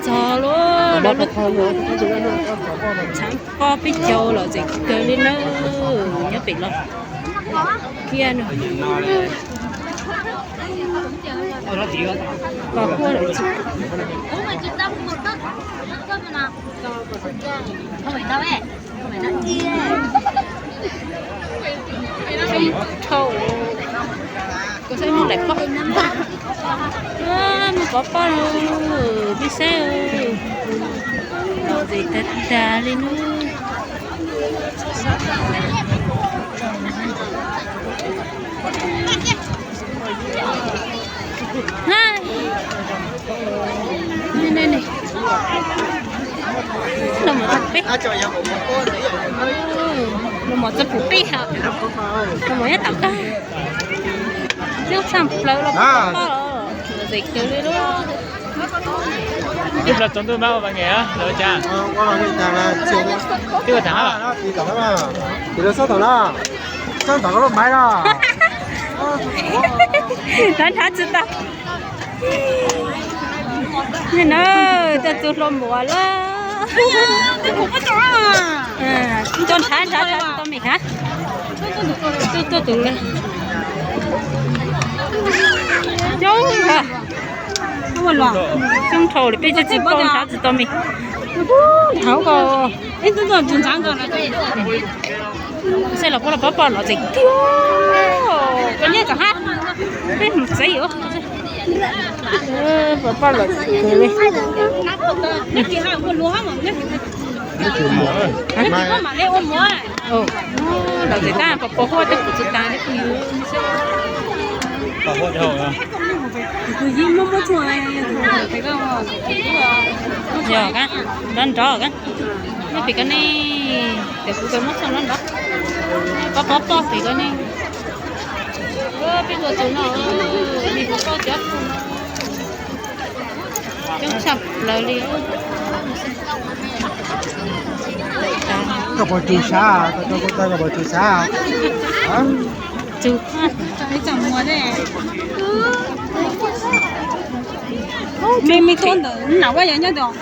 Txog lub, lub tshav pob peb caug los txawm kawg li na, nyob pem los kiag no. Los huaj lawm. Dhau, kuv saib muaj daim pob, muaj pov pob, peb saib, los txawm tag tag li na. Los mus txog peb, los mus txog pem peb hos, los mus nyob tom koj. Coob tshaj plaws los pov pob los, los txawm kawg li lub. Ib plaub tsaus ntuj mas ua vas nge lawv cas? Twb ua tag na. Nrhav nrhav tsis tau. Ni na, tuaj txug hlua muav lawm. Nco nrhav nrhav nrhav tsis tau me hab. Tuaj tuaj tus le. Coob, coob dhau li peb tsis tsis paub nrhav tsis tau me. Hauv ko. Saib los puab los pov pob los txawm tiag. Koj nyob tom hab, peb mus txev yuav. Pov pob los txawm tiag li. Los txawm tab pov pov huab tej kuv tsis tas li. Yog kab, nrov nrov kab. Nyob pem koj ne, ces kuv kawg muab txog nrov nrov. Pov pov pob pem koj ne. Peb hlua txug no, me pov pob cov txug no. Coob tshaj plaws li. Koj puas tsum sab? Koj puas tsum sab? Tsum. Me me tuaj ntawm nam ua yog nyob ntawd.